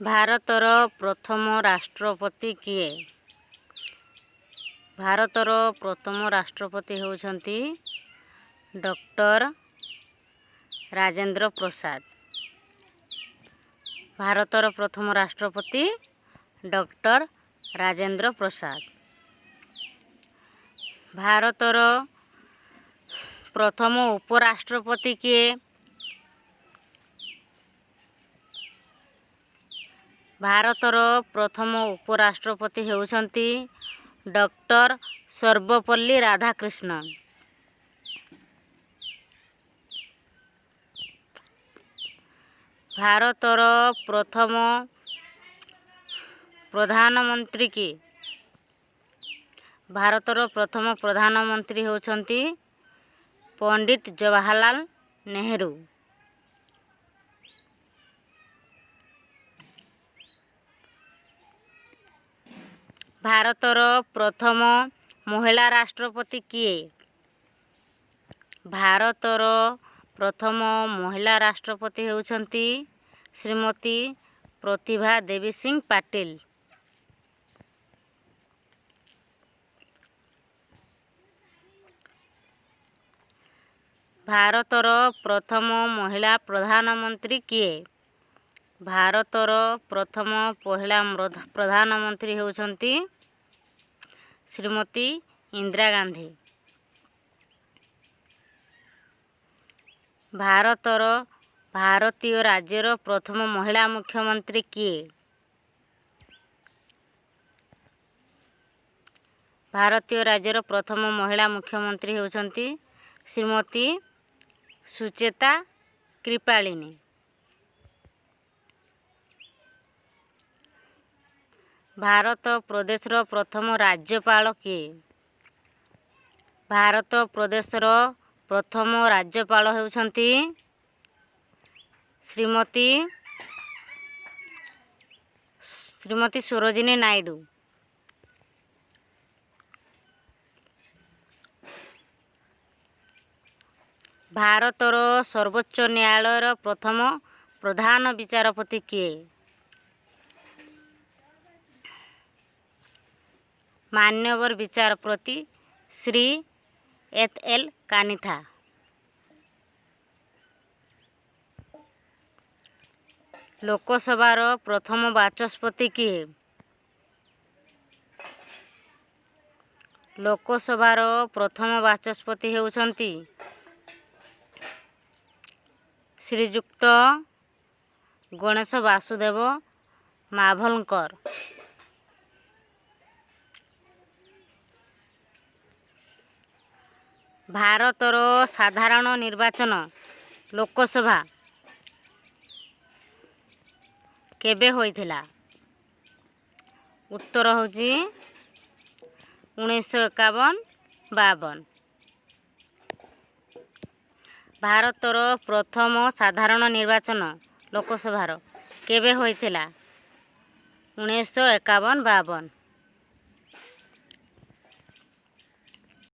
ଭାରତର ପ୍ରଥମ ରାଷ୍ଟ୍ରପତି କିଏ? ଭାରତର ପ୍ରଥମ ରାଷ୍ଟ୍ରପତି ହେଉଛନ୍ତି ଡକ୍ଟର ରାଜେନ୍ଦ୍ର ପ୍ରସାଦ। ଭାରତର ପ୍ରଥମ ରାଷ୍ଟ୍ରପତି ଡକ୍ଟର ରାଜେନ୍ଦ୍ର ପ୍ରସାଦ। ଭାରତର ପ୍ରଥମ ଉପରାଷ୍ଟ୍ରପତି କିଏ? ଭାରତର ପ୍ରଥମ ଉପରାଷ୍ଟ୍ରପତି ହେଉଛନ୍ତି ଡକ୍ଟର ସର୍ବପଲ୍ଲୀ ରାଧାକ୍ରିଷ୍ଣନ। ଭାରତର ପ୍ରଥମ ପ୍ରଧାନମନ୍ତ୍ରୀ କିଏ? ଭାରତର ପ୍ରଥମ ପ୍ରଧାନମନ୍ତ୍ରୀ ହେଉଛନ୍ତି ପଣ୍ଡିତ ଜବାହରଲାଲ ନେହେରୁ। ଭାରତର ପ୍ରଥମ ମହିଳା ରାଷ୍ଟ୍ରପତି କିଏ? ଭାରତର ପ୍ରଥମ ମହିଳା ରାଷ୍ଟ୍ରପତି ହେଉଛନ୍ତି ଶ୍ରୀମତୀ ପ୍ରତିଭା ଦେବୀ ସିଂ ପାଟିଲ। ଭାରତର ପ୍ରଥମ ମହିଳା ପ୍ରଧାନମନ୍ତ୍ରୀ କିଏ? ଭାରତର ପ୍ରଥମ ମହିଳା ପ୍ରଧାନମନ୍ତ୍ରୀ ହେଉଛନ୍ତି ଶ୍ରୀମତୀ ଇନ୍ଦିରା ଗାନ୍ଧୀ। ଭାରତର ଭାରତୀୟ ରାଜ୍ୟର ପ୍ରଥମ ମହିଳା ମୁଖ୍ୟମନ୍ତ୍ରୀ କିଏ? ଭାରତୀୟ ରାଜ୍ୟର ପ୍ରଥମ ମହିଳା ମୁଖ୍ୟମନ୍ତ୍ରୀ ହେଉଛନ୍ତି ଶ୍ରୀମତୀ ସୁଚେତା କୃପାଳିନୀ। ଭାରତ ପ୍ରଦେଶର ପ୍ରଥମ ରାଜ୍ୟପାଳ କିଏ? ଭାରତ ପ୍ରଦେଶର ପ୍ରଥମ ରାଜ୍ୟପାଳ ହେଉଛନ୍ତି ଶ୍ରୀମତୀ ସରୋଜିନୀ ନାଇଡୁ। ଭାରତର ସର୍ବୋଚ୍ଚ ନ୍ୟାୟାଳୟର ପ୍ରଥମ ପ୍ରଧାନ ବିଚାରପତି କିଏ? ମାନ୍ୟବର ବିଚାରପତି ଶ୍ରୀ ଏଚ୍ ଏଲ୍ କାନିଥା। ଲୋକସଭାର ପ୍ରଥମ ବାଚସ୍ପତି କିଏ? ଲୋକସଭାର ପ୍ରଥମ ବାଚସ୍ପତି ହେଉଛନ୍ତି ଶ୍ରୀଯୁକ୍ତ ଗଣେଶ ବାସୁଦେବ ମାଭଲଙ୍କର। ଭାରତର ସାଧାରଣ ନିର୍ବାଚନ ଲୋକସଭା କେବେ ହୋଇଥିଲା? ଉତ୍ତର ହେଉଛି 1951-52। ଭାରତର ପ୍ରଥମ ସାଧାରଣ ନିର୍ବାଚନ ଲୋକସଭାର କେବେ ହୋଇଥିଲା? 1951-52।